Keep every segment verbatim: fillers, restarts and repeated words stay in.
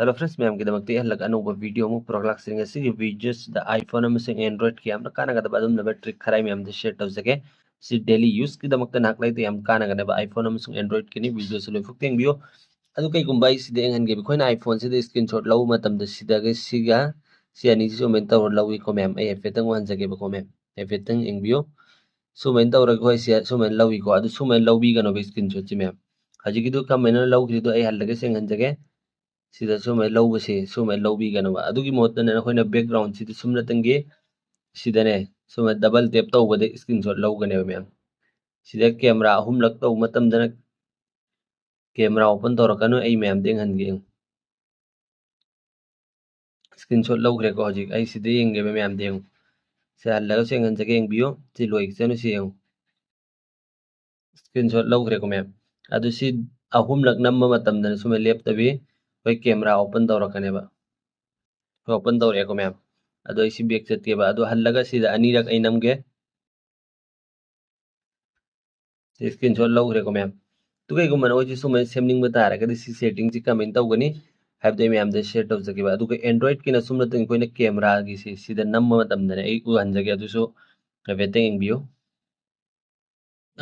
Hello friends, ꯃꯌꯥꯝꯒꯤꯗꯃꯛꯇ ꯑꯩ ꯍꯜꯂꯛ ꯑꯅꯧꯕ ꯚꯤꯗꯤꯑꯣ ꯑꯃꯨꯛ ꯄꯨꯔꯛ ꯂꯥꯛꯆꯔꯤ꯫ ꯉꯁꯤꯒꯤ ꯚꯤꯗꯤꯑꯣꯁꯤꯗ iPhone ꯑꯃꯁꯨꯡ Androidꯀꯤ ꯌꯥꯝꯅ ꯀꯥꯟꯅꯒꯗꯕ ꯑꯗꯨꯝꯂꯕ trick ꯈꯔ ꯑꯩ ꯃꯌꯥꯝꯗ share ꯇꯧꯖꯒꯦ꯫ ꯁꯤ daily useꯀꯤꯗꯃꯛꯇ ꯅꯍꯥꯛ ꯂꯩꯇ ꯌꯥꯝ ꯀꯥꯟꯅꯒꯗꯕ iPhone ꯑꯃꯁꯨꯡ Androidꯀꯤꯅꯤ꯫ ꯚꯤꯗꯤꯑꯣꯁꯤ ꯂꯣꯏꯐꯥꯎ ꯌꯦꯡꯕꯤꯌꯨ꯫ ꯑꯗꯨ ꯀꯩꯒꯨꯝꯕ ꯑꯩ ꯁꯤꯗ ꯌꯦꯡꯍꯟꯒꯦ, ꯑꯩꯈꯣꯏꯅ iPhoneꯁꯤꯗ screenshot ꯂꯧꯕ ꯃꯇꯝꯗ ꯁꯤꯗꯒ ꯁꯤꯒ ꯁꯤ ꯑꯅꯤꯁꯤ ꯁꯨꯃꯥꯏꯅ ꯇꯧꯔ ꯂꯧꯏꯀꯣ ꯃꯌꯥꯝ꯫ ꯑꯩ ꯍꯥꯏꯐꯦꯠꯇꯪ ꯎꯍꯟꯖꯒꯦꯕꯀꯣ ꯃꯌꯥꯝ, ꯍꯥꯏꯐꯦꯠꯇꯪ ꯌꯦꯡꯕꯤꯌꯨ꯫ ꯁꯨꯃꯥꯏꯅ ꯇꯧꯔꯒ ꯑꯩꯈꯣꯏ ꯁꯤ ꯁꯨꯃꯥꯏꯅ ꯂꯧꯏꯀꯣ꯫ ꯑꯗꯨ ꯁꯨꯃꯥꯏꯅ ꯂꯧꯕꯤꯒꯅꯣꯕ screenshotꯁꯤ ꯃꯌꯥꯝ꯫ ꯍꯧꯖꯤꯛꯀꯤꯗꯨ ꯀꯃꯥꯏꯅ ꯂꯧꯈ꯭ꯔꯤꯗꯣ ꯑꯩ ꯍꯜꯂꯒ ꯁꯦꯡꯍꯟꯖꯒꯦ꯫ ꯁꯤꯗ ꯁꯨꯃꯥꯏꯅ ꯂꯧꯕꯁꯦ ꯁꯨꯃꯥꯏꯅ ꯂꯧꯕꯤꯒꯅꯣꯕ꯫ ꯑꯗꯨꯒꯤ ꯃꯍꯨꯠꯇꯅꯦ ꯅꯈꯣꯏꯅ backgroundꯁꯤꯗ ꯁꯨꯝꯅꯇꯪꯒꯤ ꯁꯤꯗꯅꯦ ꯁꯨꯃꯥꯏꯅ double tap ꯇꯧꯕꯗ screenshot ꯂꯧꯒꯅꯦꯕ ꯃꯌꯥꯝ꯫ ꯁꯤꯗ camera ꯑꯍꯨꯝꯂꯛ ꯇꯧꯕ ꯃꯇꯝꯗꯅ camera open ꯇꯧꯔꯛꯀꯅꯨ, ꯑꯩ ꯃꯌꯥꯝꯗ ꯌꯦꯡꯍꯟꯒꯦ ꯌꯦꯡꯉꯨ꯫ Screenshot ꯂꯧꯈ꯭ꯔꯦꯀꯣ꯫ ꯍꯧꯖꯤꯛ ꯑꯩ ꯁꯤꯗ ꯌꯦꯡꯒꯦꯕ ꯃꯌꯥꯝꯗ ꯌꯦꯡꯉꯨ꯫ ꯁꯤ ꯍꯜꯂꯒꯁꯨ ꯌꯦꯡꯍꯟꯖꯒꯦ, ꯌꯦꯡꯕꯤꯌꯨ꯫ ꯁꯤ ꯂꯣꯏꯈꯤꯁꯅꯨ, ꯁꯤ ꯌꯦꯡꯉꯨ꯫ Screenshot ꯂꯧꯈ꯭ꯔꯦꯀꯣ ꯃꯌꯥꯝ꯫ ꯑꯗꯨ ꯁꯤ ꯑꯍꯨꯝꯂꯛ ꯅꯝꯕ ꯃꯇꯝꯗꯅ ꯁꯨꯃꯥꯏꯅ ꯂꯦꯞꯇꯕꯤ ꯑꯩꯈꯣꯏ camera open ꯇꯧꯔꯛꯀꯅꯦꯕ꯫ Open ꯇꯧꯔꯛꯑꯦꯀꯣ ꯃꯌꯥꯝ꯫ ꯑꯗꯣ ꯑꯩ ꯁꯤ back ꯆꯠꯀꯦꯕ꯫ ꯑꯗꯣ ꯍꯜꯂꯒ ꯁꯤꯗ ꯑꯅꯤꯔꯛ ꯑꯩ ꯅꯝꯒꯦ꯫ ꯁꯤ screenshot ꯂꯧꯈ꯭ꯔꯦꯀꯣ ꯃꯌꯥꯝ꯫ ꯑꯗꯨ ꯀꯩꯒꯨꯝꯕ ꯅꯈꯣꯏꯁꯨ ꯁꯨꯃꯥꯏꯅ ꯁꯦꯝꯅꯤꯡꯕ ꯇꯥꯔꯒꯗꯤ ꯁꯤ settingꯁꯤ ꯀꯃꯥꯏꯅ ꯇꯧꯒꯅꯤ ꯍꯥꯏꯕꯗꯣ ꯑꯩ ꯃꯌꯥꯝꯗ share ꯇꯧꯖꯒꯦꯕ꯫ ꯑꯗꯨꯒ Androidꯀꯤꯅ ꯁꯨꯝꯅꯇꯪ ꯑꯩꯈꯣꯏꯅ cameraꯒꯤꯁꯤ ꯁꯤꯗ ꯅꯝꯕ ꯃꯇꯝꯗꯅꯦ ꯑꯩ ꯎꯍꯟꯖꯒꯦ, ꯑꯗꯨꯁꯨ ꯍꯥꯏꯐꯦꯠꯇꯪ ꯌꯦꯡꯕꯤꯌꯨ꯫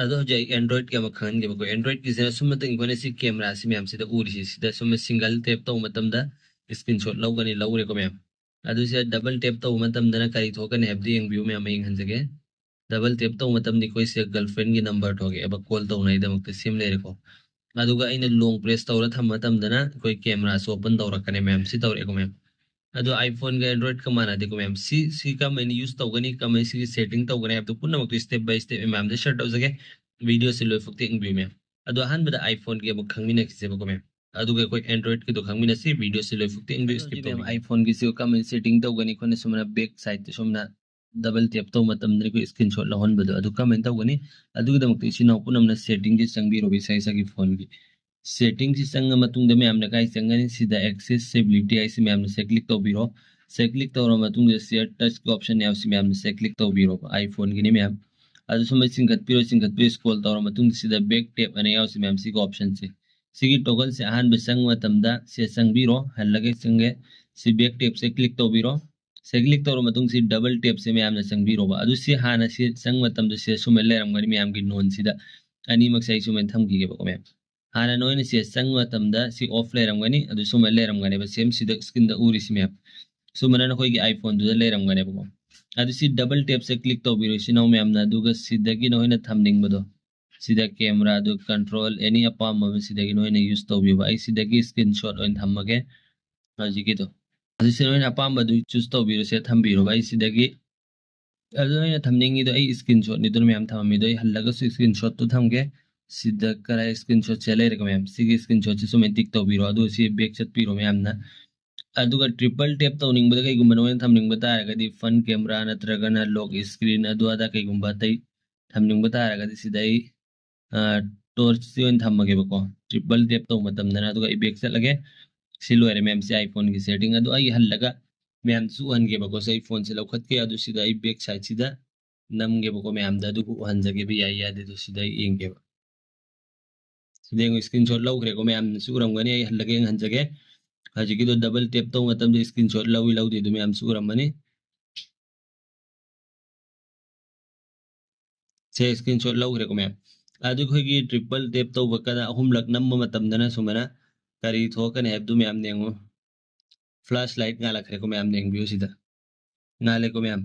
ꯑꯗꯣ ꯍꯧꯖꯤꯛ ꯑꯩ Androidꯀꯤ ꯑꯃ ꯈꯪꯍꯟꯒꯦꯕꯀꯣ꯫ Androidꯀꯤꯁꯤꯅ ꯁꯨꯝꯅꯇꯪ ꯑꯩꯈꯣꯏꯅ ꯁꯤ cameraꯁꯤ ꯃꯌꯥꯝꯁꯤꯗ ꯎꯔꯤꯁꯤ, ꯁꯤꯗ ꯁꯨꯝ single tap ꯇꯧꯕ ꯃꯇꯝꯗ screenshot ꯂꯧꯒꯅꯤ, ꯂꯧꯔꯦꯀꯣ ꯃꯌꯥꯝ꯫ ꯑꯗꯨ ꯁꯤꯗ double tap ꯇꯧꯕ ꯃꯇꯝꯗꯅ ꯀꯔꯤ ꯊꯣꯛꯀꯅꯤ ꯍꯥꯏꯕꯗꯨ ꯌꯦꯡꯕꯤꯌꯨ ꯃꯌꯥꯝ, ꯑꯩ ꯌꯦꯡꯍꯟꯖꯒꯦ꯫ Double tap ꯇꯧꯕ ꯃꯇꯝꯗ ꯑꯩꯈꯣꯏ ꯁꯤꯗ girlfriendꯒꯤ number ꯊꯣꯛꯑꯦꯕ call ꯇꯧꯅꯉꯥꯏꯗꯃꯛꯇ ꯁꯦꯝ ꯂꯩꯔꯦꯀꯣ꯫ ꯑꯗꯨꯒ ꯑꯩꯅ long press ꯇꯧꯔ ꯊꯝꯕ ꯃꯇꯝꯗꯅ ꯑꯩꯈꯣꯏ cameraꯁꯨ open ꯇꯧꯔꯛꯀꯅꯤ ꯃꯌꯥꯝ, ꯁꯤ ꯇꯧꯔꯛꯑꯦꯀꯣ ꯃꯌꯥꯝ꯫ ꯑꯗꯣ iPhoneꯒ Androidꯀ ꯃꯥꯟꯅꯗꯦꯀꯣ ꯃꯌꯥꯝ꯫ ꯁꯤ, ꯁꯤ ꯀꯔꯝꯍꯥꯏꯅ use ꯇꯧꯒꯅꯤ, ꯀꯃꯥꯏꯅ ꯁꯤꯒꯤ setting ꯇꯧꯒꯅꯤ ꯍꯥꯏꯕꯗꯨ ꯄꯨꯝꯅꯃꯛꯇꯨ step by step ꯑꯩ ꯃꯌꯥꯝꯗ share ꯇꯧꯖꯒꯦ꯫ ꯚꯤꯗꯤꯑꯣꯁꯤ ꯂꯣꯏꯐꯥꯎ ꯌꯦꯡꯕꯤꯌꯨ ꯃꯌꯥꯝ꯫ ꯑꯗꯣ ꯑꯍꯥꯟꯕꯗ iPhoneꯒꯤ ꯑꯃꯨꯛ ꯈꯪꯃꯤꯟꯅꯈꯤꯁꯦꯕꯀꯣ ꯃꯌꯥꯝ꯫ ꯑꯗꯨꯒ ꯑꯩꯈꯣꯏ Androidꯀꯤꯗꯣ ꯈꯪꯃꯤꯟꯅꯁꯤ꯫ ꯚꯤꯗꯤꯑꯣꯁꯤ ꯂꯣꯏꯐꯥꯎ ꯌꯦꯡꯕꯤꯌꯨ, skip ꯇꯧꯕꯤꯌꯨ꯫ iPhoneꯒꯤꯁꯤ ꯀꯃꯥꯏꯅ setting ꯇꯧꯒꯅꯤ? ꯑꯩꯈꯣꯏꯅ ꯁꯨꯃꯥꯏꯅ back sideꯇ ꯁꯨꯝꯅ double tap ꯇꯧꯕ ꯃꯇꯝꯗ ꯑꯩꯈꯣꯏ screenshot ꯂꯧꯍꯟꯕꯗꯣ ꯑꯗꯨ ꯀꯃꯥꯏꯅ ꯇꯧꯒꯅꯤ? ꯑꯗꯨꯒꯤꯗꯃꯛꯇ ꯏꯆꯤꯟ ꯏꯅꯥꯎ ꯄꯨꯝꯅꯃꯛꯅ settingꯁꯤ ꯆꯪꯕꯤꯔꯣꯕ ꯏꯁꯥ ꯏꯁꯥꯒꯤ phoneꯒꯤ꯫ Settingꯁꯤ ꯆꯪꯉ ꯃꯇꯨꯡꯗ ꯃꯌꯥꯝꯅ ꯀꯥꯏ ꯆꯪꯒꯅꯤ? ꯁꯤꯗ accessibility ꯍꯥꯏꯁꯤ ꯃꯌꯥꯝꯅ ꯁꯦ click ꯇꯧꯕꯤꯔꯣ꯫ ꯁꯦ click ꯇꯧꯔ ꯃꯇꯨꯡꯗ share touchꯀꯤ option ꯌꯥꯎꯁꯤ ꯃꯌꯥꯝꯅ ꯁꯦ click ꯇꯧꯕꯤꯔꯣꯕ, iPhoneꯒꯤꯅꯤ ꯃꯌꯥꯝ꯫ ꯑꯗꯨ ꯁꯨꯝꯕ ꯆꯤꯡꯈꯠꯄꯤꯔꯣ, ꯆꯤꯡꯈꯠꯄꯤꯔꯣ, scroll ꯇꯧꯔ ꯃꯇꯨꯡꯗ ꯁꯤꯗ back tap ꯑꯅ ꯌꯥꯎꯁꯤ ꯃꯌꯥꯝ, ꯁꯤꯒꯤ optionꯁꯦ꯫ ꯁꯤꯒꯤ ꯇꯣꯒꯜꯁꯦ ꯑꯍꯥꯟꯕ ꯆꯪꯕ ꯃꯇꯝꯗ ꯁꯤ ꯆꯪꯕꯤꯔꯣ, ꯍꯜꯂꯒ ꯆꯪꯒꯦ꯫ ꯁꯤ ꯕꯦꯛ ꯇꯦꯞꯁꯦ ꯀ꯭ꯂꯤꯛ ꯇꯧꯕꯤꯔꯣ꯫ ꯁꯤ ꯀ꯭ꯂꯤꯛ ꯇꯧꯔ ꯃꯇꯨꯡ ꯁꯤ ꯗꯕꯜ ꯇꯦꯞꯁꯦ ꯃꯌꯥꯝꯅ ꯆꯪꯕꯤꯔꯣꯕ꯫ ꯑꯗꯨ ꯁꯤ ꯍꯥꯟꯅ ꯁꯤ ꯆꯪꯕ ꯃꯇꯝꯗ ꯁꯤ ꯁꯨꯃꯥꯏꯅ ꯂꯩꯔꯝꯒꯅꯤ ꯃꯌꯥꯝꯒꯤ ꯅꯣꯟꯁꯤꯗ꯫ ꯑꯅꯤꯃꯛꯁꯦ ꯑꯩ ꯁꯨꯃꯥꯏꯅ ꯊꯝꯈꯤꯒꯦꯕꯀꯣ ꯃꯌꯥꯝ꯫ ꯍꯥꯟꯅ ꯅꯣꯏꯅ ꯁꯤ ꯆꯪꯕ ꯃꯇꯝꯗ ꯁꯤ ꯑꯣꯐ ꯂꯩꯔꯝꯒꯅꯤ, ꯑꯗꯨ ꯁꯨꯃꯥꯏꯅ ꯂꯩꯔꯝꯒꯅꯦꯕ, ꯁꯦꯝ ꯁꯤꯗ ꯁ꯭ꯀ꯭ꯔꯤꯟꯗ ꯎꯔꯤꯁꯤ ꯃꯌꯥꯝ꯫ ꯁꯨꯃꯥꯏꯅ ꯅꯈꯣꯏꯒꯤ iPhoneꯗꯨꯗ ꯂꯩꯔꯝꯒꯅꯦꯕꯀꯣ꯫ ꯑꯗꯨ ꯁꯤ ꯗꯕꯜ ꯇꯦꯞꯁꯦ ꯀ꯭ꯂꯤꯛ ꯇꯧꯕꯤꯔꯣ ꯏꯆꯤꯟ ꯏꯅꯥꯎ ꯃꯌꯥꯝꯅ, ꯑꯗꯨꯒ ꯁꯤꯗꯒꯤ ꯅꯈꯣꯏꯅ ꯊꯝꯅꯤꯡꯕꯗꯣ, ꯁꯤꯗ ꯀꯦꯃꯦꯔꯥ, ꯑꯗꯨ ꯀꯟꯇ꯭ꯔꯣꯜ ꯑꯦꯅꯤ ꯑꯄꯥꯝꯕ ꯑꯃ ꯁꯤꯗꯒꯤ ꯅꯣꯏꯅ ꯌꯨꯁ ꯇꯧꯕꯤꯌꯣꯕ꯫ ꯑꯩ ꯁꯤꯗꯒꯤ ꯁ꯭ꯀ꯭ꯔꯤꯟ ꯁꯣꯠ ꯑꯣꯏꯅ ꯊꯝꯃꯒꯦ ꯍꯧꯖꯤꯛꯀꯤꯗꯣ꯫ ꯑꯗꯨ ꯁꯤ ꯅꯣꯏꯅ ꯑꯄꯥꯝꯕꯗꯨ ꯆꯨꯁ ꯇꯧꯕꯤꯔꯣꯁꯦ, ꯊꯝꯕꯤꯔꯣꯕ꯫ ꯑꯩ ꯁꯤꯗꯒꯤ, ꯑꯗꯨ ꯅꯣꯏꯅ ꯊꯝꯅꯤꯡꯉꯤꯗꯣ ꯑꯩ ꯁ꯭ꯀ꯭ꯔꯤꯟ ꯁꯣꯠꯅꯤꯗꯣ ꯃꯌꯥꯝ ꯊꯝꯃꯝꯃꯤꯗꯣ, ꯑꯩ ꯍꯜꯂꯒꯁꯨ ꯁ꯭ꯀ꯭ꯔꯤꯟ ꯁꯣꯠꯇꯣ ꯊꯝꯒꯦ꯫ ꯁꯤꯗ ꯀꯔꯥꯏ ꯁ꯭ꯀ꯭ꯔꯤꯟ ꯁꯣꯠꯁꯦ ꯂꯩꯔꯒ ꯃꯌꯥꯝ, ꯁꯤꯒꯤ ꯁ꯭ꯀ꯭ꯔꯤꯟ ꯁꯣꯠꯁꯦ ꯁꯨꯃꯥꯏꯅ ꯇꯤꯛ ꯇꯧꯕꯤꯔꯣ, ꯑꯗꯨꯒ ꯁꯤ ꯕꯦꯛ ꯆꯠꯄꯤꯔꯣ ꯃꯌꯥꯝꯅ꯫ ꯑꯗꯨꯒ ꯇ꯭ꯔꯤꯄꯜ ꯇꯦꯞ ꯇꯧꯅꯤꯡꯕꯗ ꯀꯩꯒꯨꯝꯕ ꯅꯣꯏꯅ ꯊꯝꯅꯤꯡꯕ ꯇꯥꯔꯒꯗꯤ ꯐ꯭ꯔꯟ ꯀꯦꯃꯦꯔꯥ ꯅꯠꯇ꯭ꯔꯒꯅ ꯂꯣꯛ ꯁ꯭ꯀ꯭ꯔꯤꯟ ꯑꯗꯨ ꯑꯗꯥ ꯀꯩꯒꯨꯝꯕ ꯑꯇꯩ ꯊꯝꯅꯤꯡꯕ ꯇꯥꯔꯒꯗꯤ ꯁꯤꯗ ꯑꯩ, ꯑ, ꯇꯣꯔꯆꯁꯤ ꯑꯣꯏꯅ ꯊꯝꯃꯒꯦꯕꯀꯣ꯫ ꯇ꯭ꯔꯤꯄꯜ ꯇꯦꯞ ꯇꯧꯕ ꯃꯇꯝꯗꯅ, ꯑꯗꯨꯒ ꯑꯩ ꯕꯦꯛ ꯆꯠꯂꯒꯦ꯫ ꯁꯤ ꯂꯣꯏꯔꯦ ꯃꯌꯥꯝꯁꯦ iPhoneꯒꯤ ꯁꯦꯇꯤꯡ꯫ ꯑꯗꯨ ꯑꯩ ꯍꯜꯂꯒ ꯃꯌꯥꯝꯁꯨ ꯎꯍꯟꯒꯦꯕꯀꯣ꯫ ꯁꯤ ꯑꯩ ꯐꯣꯟꯁꯦ ꯂꯧꯈꯠꯀꯦ꯫ ꯑꯗꯨ ꯁꯤꯗ ꯑꯩ ꯕꯦꯛ ꯁꯥꯏꯠꯁꯤꯗ ꯅꯝꯒꯦꯕꯀꯣ ꯃꯌꯥꯝꯗ, ꯑꯗꯨꯕꯨ ꯎꯍꯟꯖꯒꯦꯕ ꯌꯥꯏ ꯌꯥꯗꯦꯗꯣ ꯁꯤꯗ ꯑꯩ ꯌꯦꯡꯒꯦꯕ꯫ ꯁꯤꯗ ꯌꯦꯡꯉꯨ, ꯁ꯭ꯀ꯭ꯔꯤꯟ ꯁꯣꯠ ꯂꯧꯈ꯭ꯔꯦꯀꯣ ꯃꯌꯥꯝꯅꯁꯨ ꯎꯔꯝꯒꯅꯤ꯫ ꯑꯩ ꯍꯜꯂꯒ ꯌꯦꯡꯍꯟꯖꯒꯦ꯫ ꯍꯧꯖꯤꯛꯀꯤꯗꯣ ꯗꯕꯜ ꯇꯦꯞ ꯇꯧꯕ ꯃꯇꯝꯗ ꯁ꯭ꯀ꯭ꯔꯤꯟ ꯁꯣꯠ ꯂꯧꯏ ꯂꯧꯗꯦ ꯑꯗꯨ ꯃꯌꯥꯝꯁꯨ ꯎꯔꯝꯃꯅꯤ꯫ ꯁꯦ ꯁ꯭ꯀ꯭ꯔꯤꯟ ꯁꯣꯠ ꯂꯧꯈ꯭ꯔꯦꯀꯣ ꯃꯌꯥꯝ꯫ ꯑꯗꯨ ꯑꯩꯈꯣꯏꯒꯤ ꯇ꯭ꯔꯤꯄꯜ ꯇꯦꯞ ꯇꯧꯕ ꯀꯥꯟꯗ ꯑꯍꯨꯝꯂꯛ ꯅꯝꯕ ꯃꯇꯝꯗꯅ ꯁꯨꯃꯥꯏꯅ ꯀꯔꯤ ꯊꯣꯛꯀꯅꯤ ꯍꯥꯏꯕꯗꯨ ꯃꯌꯥꯝ ꯌꯦꯡꯉꯨ꯫ ꯐ꯭ꯂꯥꯁ ꯂꯥꯏꯠ ꯉꯥꯜꯂꯛꯈ꯭ꯔꯦꯀꯣ ꯃꯌꯥꯝ, ꯌꯦꯡꯕꯤꯌꯨ ꯁꯤꯗ꯫ ꯉꯥꯜꯂꯦꯀꯣ ꯃꯌꯥꯝ꯫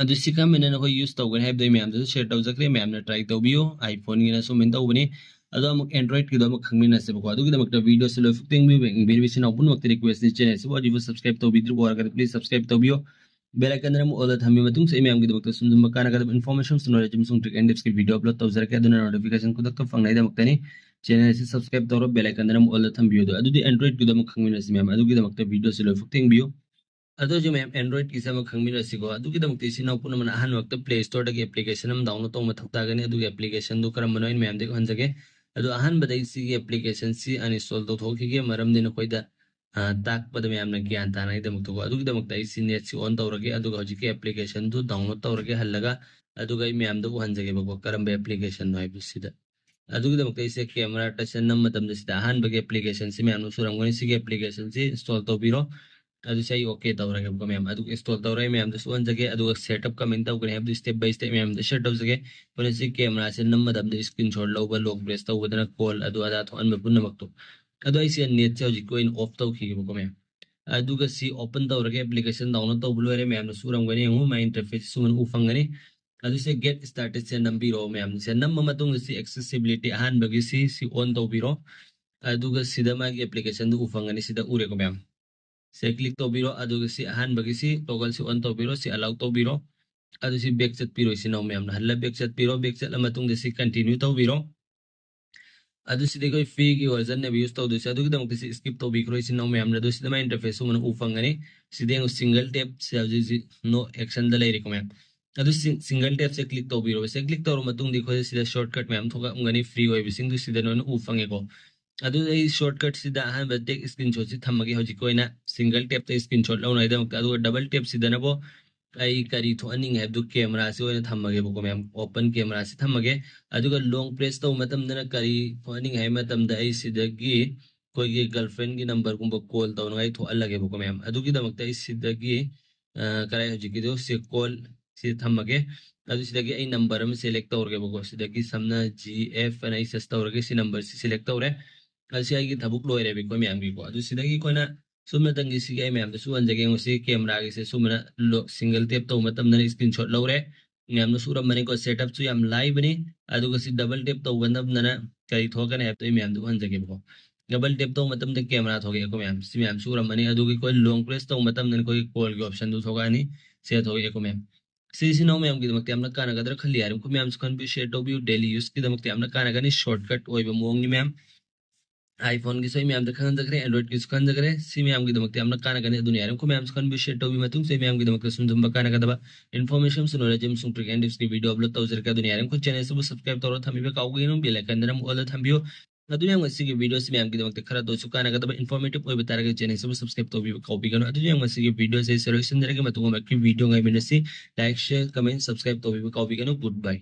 ꯑꯗꯨ ꯁꯤ ꯀꯔꯝꯕꯅ ꯅꯈꯣꯏ ꯌꯨꯁ ꯇꯧꯒꯅꯤ ꯍꯥꯏꯕꯗꯣ ꯑꯩ ꯃꯌꯥꯝꯗꯁꯨ ꯁꯦꯌꯔ ꯇꯧꯖꯈ꯭ꯔꯦ, ꯃꯌꯥꯝꯅ ꯇ꯭ꯔꯥꯏ ꯇꯧꯕꯤꯌꯨ꯫ iPhoneꯒꯤꯅ ꯁꯨꯃꯥꯏꯅ ꯇꯧꯕꯅꯤ꯫ ꯑꯗꯣ ꯑꯃꯨꯛ Androidꯀꯤꯗꯣ ꯑꯃꯨꯛ ꯈꯪꯃꯤꯟꯅꯁꯦꯕꯀꯣ꯫ ꯑꯗꯨꯒꯤꯗꯃꯛꯇ ꯚꯤꯗꯤꯑꯣꯁꯤ ꯂꯣꯏꯐꯥꯎ ꯌꯦꯡꯕꯤꯌꯨ, ꯌꯦꯡꯕꯤꯔꯤꯕ ꯏꯆꯤꯟ ꯏꯅꯥꯎ ꯄꯨꯝꯅꯃꯛꯇ ꯔꯤꯀ꯭ꯋꯦꯁꯅꯤ, ꯆꯦꯅꯦꯜꯁꯤꯕꯨ ꯍꯧꯖꯤꯛꯐꯥꯎ ꯁꯕꯁꯀ꯭ꯔꯥꯏꯕ ꯇꯧꯕꯤꯗ꯭ꯔꯤꯕ ꯑꯣꯏꯔꯒꯗꯤ ꯄ꯭ꯂꯤꯖ ꯁꯕꯁꯀ꯭ꯔꯥꯏꯕ ꯇꯧꯕꯤꯌꯨ꯫ ꯕꯦꯜ ꯑꯥꯏꯀꯟꯗꯅ ꯑꯃꯨꯛ ꯑꯣꯜꯗ ꯊꯝꯕꯤꯕ ꯃꯇꯨꯡꯁꯨ ꯑꯩ ꯃꯌꯥꯝꯒꯤꯗꯃꯛꯇ ꯁꯨꯝ ꯁꯨꯝꯕ ꯀꯥꯟꯅꯒꯗꯕ ꯏꯟꯐꯣꯔꯃꯦꯁꯟꯁ, ꯅꯣꯂꯦꯖ ꯑꯃꯁꯨꯡ ꯇ꯭ꯔꯤꯛ ꯑꯦꯟ ꯇꯤꯞꯁꯀꯤ ꯚꯤꯗꯤꯑꯣ ꯑꯞꯂꯣꯗ ꯇꯧꯖꯔꯛꯀꯦ꯫ ꯑꯗꯨꯅ ꯅꯣꯇꯤꯐꯤꯀꯦꯁꯟ ꯈꯨꯗꯛꯇ ꯐꯪꯅꯕꯒꯤꯗꯃꯛꯇꯅꯤ ꯆꯦꯅꯦꯜꯁꯤ ꯁꯕꯁꯀ꯭ꯔꯥꯏꯕ ꯇꯧꯔꯣ, ꯕꯦꯜ ꯑꯥꯏꯀꯟꯗꯅ ꯑꯃꯨꯛ ꯑꯣꯜꯗ ꯊꯝꯕꯤꯌꯨ꯫ ꯑꯗꯣ ꯑꯗꯨꯗꯤ Androidꯀꯤꯗꯣ ꯑꯃꯨꯛ ꯈꯪꯃꯤꯟꯅꯁꯤ ꯃꯌꯥꯝ, ꯑꯗꯨꯒꯤꯗꯃꯛꯇ ꯚꯤꯗꯤꯑꯣꯁꯤ ꯂꯣꯏꯐꯥꯎ ꯌꯦꯡꯕꯤꯌꯨ꯫ ꯑꯗꯨ ꯍꯧꯖꯤꯛ ꯃꯌꯥꯝ Androidꯀꯤꯁꯦ ꯑꯃ ꯈꯪꯃꯤꯟꯅꯁꯤꯀꯣ꯫ ꯑꯗꯨꯒꯤꯗꯃꯛꯇ ꯏꯆꯤꯟ ꯏꯅꯥꯎ ꯄꯨꯝꯅꯃꯛꯅ ꯑꯍꯥꯟꯕꯃꯛꯇ Play Storeꯗꯒꯤ application ꯑꯃ download ꯇꯧꯕ ꯃꯊꯧ ꯇꯥꯒꯅꯤ꯫ ꯑꯗꯨꯒꯤ applicationꯗꯨ ꯀꯔꯝꯕꯅꯣ ꯑꯩꯅ ꯃꯌꯥꯝꯗꯒꯤ ꯎꯍꯟꯖꯒꯦ꯫ ꯑꯗꯣ ꯑꯍꯥꯟꯕꯗ ꯑꯩ ꯁꯤꯒꯤ applicationꯁꯤ uninstall ꯇꯧꯊꯣꯛꯈꯤꯒꯦ, ꯃꯔꯝꯗꯤ ꯅꯈꯣꯏꯗ, ꯑ, ꯇꯥꯛꯄꯗ ꯃꯌꯥꯝꯅ ꯒ꯭ꯌꯥꯟ ꯇꯥꯅꯉꯥꯏꯗꯃꯛꯇꯀꯣ꯫ ꯑꯗꯨꯒꯤꯗꯃꯛꯇ ꯑꯩ ꯁꯤ netꯁꯤ on ꯇꯧꯔꯒꯦ, ꯑꯗꯨꯒ ꯍꯧꯖꯤꯛꯀꯤ applicationꯗꯨ download ꯇꯧꯔꯒꯦ ꯍꯜꯂꯒ, ꯑꯗꯨꯒ ꯑꯩ ꯃꯌꯥꯝꯗ ꯎꯍꯟꯖꯒꯦꯕꯀꯣ ꯀꯔꯝꯕ applicationꯅꯣ ꯍꯥꯏꯕꯁꯤꯗ꯫ ꯑꯗꯨꯒꯤꯗꯃꯛꯇ ꯑꯩꯁꯦ ꯀꯦꯃꯦꯔꯥ ꯇꯁꯦ ꯅꯝꯕ ꯃꯇꯝꯗ ꯁꯤꯗ ꯑꯍꯥꯟꯕꯒꯤ ꯑꯦꯄ꯭ꯂꯤꯀꯦꯁꯟꯁꯤ ꯃꯌꯥꯝꯅ ꯁꯨꯔꯝꯒꯅꯤ꯫ ꯁꯤꯒꯤ ꯑꯦꯄ꯭ꯂꯤꯀꯦꯁꯟꯁꯤ ꯏꯟꯁꯇꯣꯜ ꯇꯧꯕꯤꯔꯣ꯫ ꯑꯗꯨꯁꯦ ꯑꯩ ꯑꯣꯀꯦ ꯇꯧꯔꯒꯦꯕꯀꯣ ꯃꯌꯥꯝ꯫ ꯑꯗꯨꯒ ꯏꯟꯁꯇꯣꯜ ꯇꯧꯔꯦ, ꯑꯩ ꯃꯌꯥꯝꯗꯁꯨ ꯑꯣꯟꯖꯒꯦ꯫ ꯑꯗꯨꯒ ꯁꯦꯠꯑꯞ ꯀꯃꯥꯏꯅ ꯇꯧꯒꯅꯤ ꯍꯥꯏꯕꯗꯨ ꯁ꯭ꯇꯦꯞ ꯕꯥꯏ ꯁ꯭ꯇꯦꯞ ꯃꯌꯥꯝꯗ ꯁꯤꯌꯔ ꯇꯧꯖꯒꯦ꯫ ꯑꯩꯈꯣꯏꯅ ꯁꯤ ꯀꯦꯃꯦꯔꯥꯁꯦ ꯅꯝꯕ ꯃꯇꯝꯗ ꯏꯁꯀ꯭ꯔꯤꯟ ꯁꯣꯠ ꯂꯧꯕ, ꯂꯣꯡ ꯄ꯭ꯔꯦꯁ ꯇꯧꯕꯗꯅ ꯀꯣꯜ ꯑꯗꯨ ꯑꯗꯥ ꯊꯣꯛꯍꯟꯕ ꯄꯨꯝꯅꯃꯛꯇꯣ꯫ ꯑꯗꯣ ꯑꯩꯁꯦ ꯅꯦꯠꯁꯦ ꯍꯧꯖꯤꯛꯀꯤ ꯑꯣꯏꯅ ꯑꯣꯐ ꯇꯧꯈꯤꯒꯦꯕꯀꯣ ꯃꯌꯥꯝ꯫ ꯑꯗꯨꯒ ꯁꯤ ꯑꯣꯄꯟ ꯇꯧꯔꯒꯦ꯫ ꯑꯦꯄ꯭ꯂꯤꯀꯦꯁꯟ ꯗꯥꯎꯟꯂꯣꯗ ꯇꯧꯕ ꯂꯣꯏꯔꯦ꯫ ꯃꯌꯥꯝꯅꯁꯨ ꯎꯔꯝꯒꯅꯤ, ꯌꯦꯡꯉꯨ, ꯃꯥꯏ ꯏꯟꯇꯔꯐꯦꯁ ꯁꯨꯃꯥꯏꯅ ꯎ ꯐꯪꯒꯅꯤ꯫ ꯑꯗꯨꯁꯦ ꯒꯦꯠ ꯁ꯭ꯇꯥꯔꯇꯦꯗꯁꯦ ꯅꯝꯕꯤꯔꯣ ꯃꯌꯥꯝ꯫ ꯁꯦ ꯅꯝꯕ ꯃꯇꯨꯡꯗ ꯁꯤ ꯑꯦꯛꯁꯦꯁꯤꯕꯤꯂꯤꯇꯤ ꯑꯍꯥꯟꯕꯒꯤ ꯁꯤ, ꯁꯤ ꯑꯣꯟ ꯇꯧꯕꯤꯔꯣ꯫ ꯑꯗꯨꯒ ꯁꯤꯗ ꯃꯥꯒꯤ ꯑꯦꯄ꯭ꯂꯤꯀꯦꯁꯟꯗꯨ ꯎ ꯐꯪꯒꯅꯤ, ꯁꯤꯗ ꯎꯔꯦꯀꯣ ꯃꯌꯥꯝ꯫ ꯁꯦ ꯀ꯭ꯂꯤꯛ ꯇꯧꯕꯤꯔꯣ꯫ ꯑꯗꯨꯒ ꯁꯤ ꯑꯍꯥꯟꯕꯒꯤ ꯁꯤ ꯇꯣꯒꯜꯁꯤ ꯑꯣꯟ ꯇꯧꯕꯤꯔꯣ, ꯁꯤ ꯑꯂꯥꯎ ꯇꯧꯕꯤꯔꯣ꯫ ꯑꯗꯨ ꯁꯤ ꯕꯦꯛ ꯆꯠꯄꯤꯔꯣ ꯏꯆꯤꯟ ꯏꯅꯥꯎ ꯃꯌꯥꯝꯅ꯫ ꯍꯜꯂ ꯕꯦꯛ ꯆꯠꯄꯤꯔꯣ꯫ ꯕꯦꯛ ꯆꯠꯂ ꯃꯇꯨꯡꯗ ꯁꯤ ꯀꯟꯇꯤꯅ꯭ꯌꯨ ꯇꯧꯕꯤꯔꯣ꯫ ꯑꯗꯨ ꯁꯤꯗꯤ ꯑꯩꯈꯣꯏ ꯐ꯭ꯔꯤꯒꯤ ꯚꯔꯖꯟꯅꯦꯕ ꯌꯨꯁ ꯇꯧꯗꯣꯏꯁꯦ꯫ ꯑꯗꯨꯒꯤꯗꯃꯛꯇ ꯁꯤ ꯁ꯭ꯀꯤꯞ ꯇꯧꯕꯤꯈ꯭ꯔꯣ ꯏꯆꯤꯟ ꯏꯅꯥꯎ ꯃꯌꯥꯝꯅ꯫ ꯑꯗꯨ ꯁꯤꯗ ꯃꯥꯏ ꯏꯟꯇꯔꯐꯦꯁ ꯁꯨꯃꯥꯏꯅ ꯎ ꯐꯪꯒꯅꯤ꯫ ꯁꯤꯗ ꯌꯦꯡꯉꯨ, ꯁꯤꯡꯒꯜ ꯇꯦꯞꯁꯦ ꯍꯧꯖꯤꯛ ꯍꯧꯖꯤꯛ ꯅꯣ ꯑꯦꯛꯁꯟꯗ ꯂꯩꯔꯦꯀꯣ ꯃꯌꯥꯝ꯫ ꯑꯗꯨ ꯁꯤ-, ꯁꯤꯡꯒꯜ ꯇꯦꯞꯁꯦ ꯀ꯭ꯂꯤꯛ ꯇꯧꯕꯤꯔꯣ꯫ ꯁꯦ ꯀ꯭ꯂꯤꯛ ꯇꯧꯔ ꯃꯇꯨꯡꯗ ꯑꯩꯈꯣꯏꯗ ꯁꯤꯗ ꯁꯣꯔꯠꯀꯠ ꯃꯌꯥꯝ ꯊꯣꯛꯂꯛꯑꯝꯒꯅꯤ, ꯐ꯭ꯔꯤ ꯑꯣꯏꯕꯁꯤꯡꯗꯨ ꯁꯤꯗ ꯂꯣꯏꯅ ꯎ ꯐꯪꯉꯦꯀꯣ꯫ ꯑꯗꯨ ꯑꯩ ꯁꯣꯔꯠꯀꯠꯁꯤꯗ ꯑꯍꯥꯟꯕ ꯇꯦꯛ ꯏꯁꯀ꯭ꯔꯤꯟ ꯁꯣꯠꯁꯤ ꯊꯝꯃꯒꯦ ꯍꯧꯖꯤꯛꯀꯤ ꯑꯣꯏꯅ ꯁꯤꯡꯒꯜ ꯇꯦꯞꯇ ꯏꯁꯀ꯭ꯔꯤꯟ ꯁꯣꯠ ꯂꯧꯅꯉꯥꯏꯗꯃꯛꯇ꯫ ꯑꯗꯨꯒ ꯗꯕꯜ ꯇꯦꯞꯁꯤꯗꯅꯕꯨ ꯑꯩ ꯀꯔꯤ ꯊꯣꯛꯍꯟꯅꯤꯡꯉꯦ ꯍꯥꯏꯕꯗꯨ ꯀꯦꯃꯦꯔꯥꯁꯤ ꯑꯣꯏꯅ ꯊꯝꯃꯒꯦꯕꯀꯣ ꯃꯌꯥꯝ, ꯑꯣꯄꯟ ꯀꯦꯃꯦꯔꯥꯁꯤ ꯊꯝꯃꯒꯦ꯫ ꯑꯗꯨꯒ ꯂꯣꯡ ꯄ꯭ꯔꯦꯁ ꯇꯧꯕ ꯃꯇꯝꯗꯅ ꯀꯔꯤ ꯊꯣꯛꯍꯟꯅꯤꯡꯉꯦ ꯍꯥꯏꯕ ꯃꯇꯝꯗ ꯑꯩ ꯁꯤꯗꯒꯤ ꯑꯩꯈꯣꯏꯒꯤ ꯒꯔꯜꯐ꯭ꯔꯦꯟꯒꯤ ꯅꯝꯕꯔꯒꯨꯝꯕ ꯀꯣꯜ ꯇꯧꯅꯉꯥꯏ ꯊꯣꯛꯍꯜꯂꯒꯦꯕꯀꯣ ꯃꯌꯥꯝ꯫ ꯑꯗꯨꯒꯤꯗꯃꯛꯇ ꯑꯩ ꯁꯤꯗꯒꯤ, ꯑ, ꯀꯔꯥꯏ ꯍꯧꯖꯤꯛꯀꯤꯗꯣ ꯁꯤ ꯀꯣꯜ ꯁꯤ ꯊꯝꯃꯒꯦ꯫ ꯑꯗꯨ ꯁꯤꯗꯒꯤ ꯑꯩ ꯅꯝꯕꯔ ꯑꯃ ꯁꯦꯂꯦꯛ ꯇꯧꯔꯒꯦꯕꯀꯣ꯫ ꯁꯤꯗꯒꯤ ꯁꯝꯅ ꯖꯤ ꯑꯦꯐ ꯑꯅ ꯑꯩ ꯁꯔꯁ ꯇꯧꯔꯒꯦ꯫ ꯁꯤ ꯅꯝꯕꯔꯁꯤ ꯁꯦꯂꯦꯛ ꯇꯧꯔꯦ꯫ ꯑꯗꯨ ꯁꯤ ꯑꯩꯒꯤ ꯊꯕꯛ ꯂꯣꯏꯔꯦꯕꯀꯣ ꯃꯌꯥꯝꯒꯤꯀꯣ꯫ ꯑꯗꯨ ꯁꯤꯗꯒꯤ ꯑꯩꯈꯣꯏꯅ ꯁꯨꯞꯅꯇꯪꯒꯤ ꯁꯤꯒꯤ ꯑꯩ ꯃꯌꯥꯝꯗꯁꯨ ꯎꯍꯟꯖꯒꯦ꯫ ꯌꯦꯡꯉꯨ, ꯁꯤ ꯀꯦꯃꯦꯔꯥꯒꯤꯁꯦ ꯁꯨꯃꯥꯏꯅ ꯂꯣ-, ꯁꯤꯡꯒꯜ ꯇꯦꯞ ꯇꯧꯕ ꯃꯇꯝꯗꯅ ꯏꯁꯀ꯭ꯔꯤꯟ ꯁꯣꯠ ꯂꯧꯔꯦ꯫ ꯃꯌꯥꯝꯅꯁꯨ ꯎꯔꯝꯃꯅꯤꯀꯣ, ꯁꯦꯠꯑꯞꯁꯨ ꯌꯥꯝ ꯂꯥꯏꯕꯅꯤ꯫ ꯑꯗꯨꯒ ꯁꯤ ꯗꯕꯜ ꯇꯦꯞ ꯇꯧꯕ ꯃꯇꯝꯗꯅ ꯀꯔꯤ ꯊꯣꯛꯀꯅꯤ ꯍꯥꯏꯕꯗꯣ ꯑꯩ ꯃꯌꯥꯝꯗ ꯎꯍꯟꯖꯒꯦꯕꯀꯣ꯫ ꯗꯕꯜ ꯇꯦꯞ ꯇꯧꯕ ꯃꯇꯝꯗ ꯀꯦꯃꯦꯔꯥ ꯊꯣꯛꯂꯛꯑꯦꯀꯣ ꯃꯌꯥꯝ, ꯁꯤ ꯃꯌꯥꯝꯁꯨ ꯎꯔꯝꯃꯅꯤ꯫ ꯑꯗꯨꯒꯤ ꯑꯩꯈꯣꯏ ꯂꯣꯡ ꯄ꯭ꯔꯦꯁ ꯇꯧꯕ ꯃꯇꯝꯗ ꯑꯩꯈꯣꯏꯒꯤ ꯀꯣꯜꯒꯤ ꯑꯣꯞꯁꯟꯗꯨ ꯊꯣꯛꯂꯛꯑꯅꯤ꯫ ꯁꯤꯗ ꯊꯣꯛꯂꯛꯑꯦꯀꯣ ꯃꯌꯥꯝ꯫ ꯁꯤ ꯏꯆꯤꯟ ꯏꯅꯥꯎ ꯃꯌꯥꯝꯒꯤꯗꯃꯛꯇ ꯌꯥꯝꯅ ꯀꯥꯟꯅꯒꯗ꯭ꯔꯥ ꯈꯜꯂꯤ꯫ ꯌꯥꯔꯤꯕ ꯃꯌꯥꯝꯁꯨ ꯈꯟꯕꯤꯌꯨ, ꯁꯤꯌꯔ ꯇꯧꯕꯤꯌꯨ꯫ ꯗꯦꯂꯤ ꯌꯨꯁꯀꯤꯗꯃꯛꯇ ꯌꯥꯝꯅ ꯀꯥꯟꯅꯒꯅꯤ, ꯁꯣꯔꯠꯀꯠ ꯑꯣꯏꯕ ꯃꯑꯣꯡꯅꯤ ꯃꯌꯥꯝ꯫ ꯑꯥꯏꯐꯣꯟꯒꯤꯁꯨ ꯑꯩ ꯃꯌꯥꯝꯗ ꯈꯪꯍꯟꯖꯈ꯭ꯔꯦ, ꯑꯦꯟꯗ꯭ꯔꯣꯏꯗꯀꯤꯁꯨ ꯈꯪꯍꯟꯖꯈ꯭ꯔꯦ꯫ ꯁꯤ ꯃꯌꯥꯝꯒꯤꯗꯃꯛꯇ ꯌꯥꯝꯅ ꯀꯥꯟꯅꯒꯅꯤ꯫ ꯑꯗꯨꯅ ꯌꯥꯔꯤꯕ ꯃꯌꯥꯝꯁꯨ ꯈꯟꯕꯤꯌꯨ, ꯁꯤꯌꯔ ꯇꯧꯕꯤꯌꯨ꯫ ꯃꯇꯨꯡꯁꯨ ꯑꯩ ꯃꯌꯥꯝꯒꯤꯗꯃꯛꯇ ꯁꯨꯝ ꯁꯨꯝꯕ ꯀꯥꯟꯅꯒꯗꯕ ꯏꯟꯐꯣꯔꯃꯦꯁꯟꯁꯨ, ꯅꯣꯂꯦꯖ ꯑꯃꯁꯨꯡ ꯇ꯭ꯔꯤꯛ ꯑꯦꯟ ꯇꯤꯞꯁꯀꯤ ꯚꯤꯗꯤꯑꯣ ꯑꯞꯂꯣꯗ ꯇꯧꯖꯔꯛꯀꯦ꯫ ꯑꯗꯨꯅ ꯌꯥꯔꯤꯕ ꯆꯦꯅꯦꯜꯁꯤꯕꯨ ꯁꯕꯁꯀ꯭ꯔꯥꯏꯕ ꯇꯧꯔꯒ ꯊꯝꯕꯤꯕ ꯀꯥꯎꯕꯤꯒꯅꯨ, ꯕꯦꯜ ꯑꯥꯏꯀꯟꯗꯅ ꯑꯃꯨꯛ ꯑꯣꯜꯗ ꯊꯝꯕꯤꯌꯨ꯫ ꯑꯗꯨ ꯌꯥꯝꯅ ꯁꯤꯒꯤ ꯚꯤꯗꯤꯑꯣꯁꯤ ꯃꯌꯥꯝꯒꯤꯗꯃꯛꯇ ꯈꯔꯗ ꯑꯣꯏꯁꯨ ꯀꯥꯟꯅꯒꯗꯕ, ꯏꯟꯐꯣꯔꯃꯦꯇꯤꯚ ꯑꯣꯏꯕ ꯇꯥꯔꯒꯗꯤ ꯆꯦꯅꯦꯜꯁꯤꯕꯨ ꯁꯕꯁꯀ꯭ꯔꯥꯏꯕ ꯇꯧꯕꯤꯕ ꯀꯥꯎꯕꯤꯒꯅꯨ꯫ ꯑꯗꯨ ꯌꯥꯝꯅ ꯁꯤꯒꯤ ꯚꯤꯗꯤꯑꯣꯁꯤ ꯁꯤ ꯂꯣꯏꯁꯤꯟꯖꯔꯒꯦ꯫ ꯃꯇꯨꯡ ꯑꯃꯒꯤ ꯚꯤꯗꯤꯑꯣ ꯉꯥꯏꯃꯤꯟꯅꯁꯤ꯫ ꯂꯥꯏꯛ, ꯁꯤꯌꯔ, ꯀꯃꯦꯟ, ꯁꯕꯁꯀ꯭ꯔꯥꯏꯕ ꯇꯧꯕꯤꯕ ꯀꯥꯎꯕꯤꯒꯅꯨ꯫ ꯒꯨꯗ ꯕꯥꯏ꯫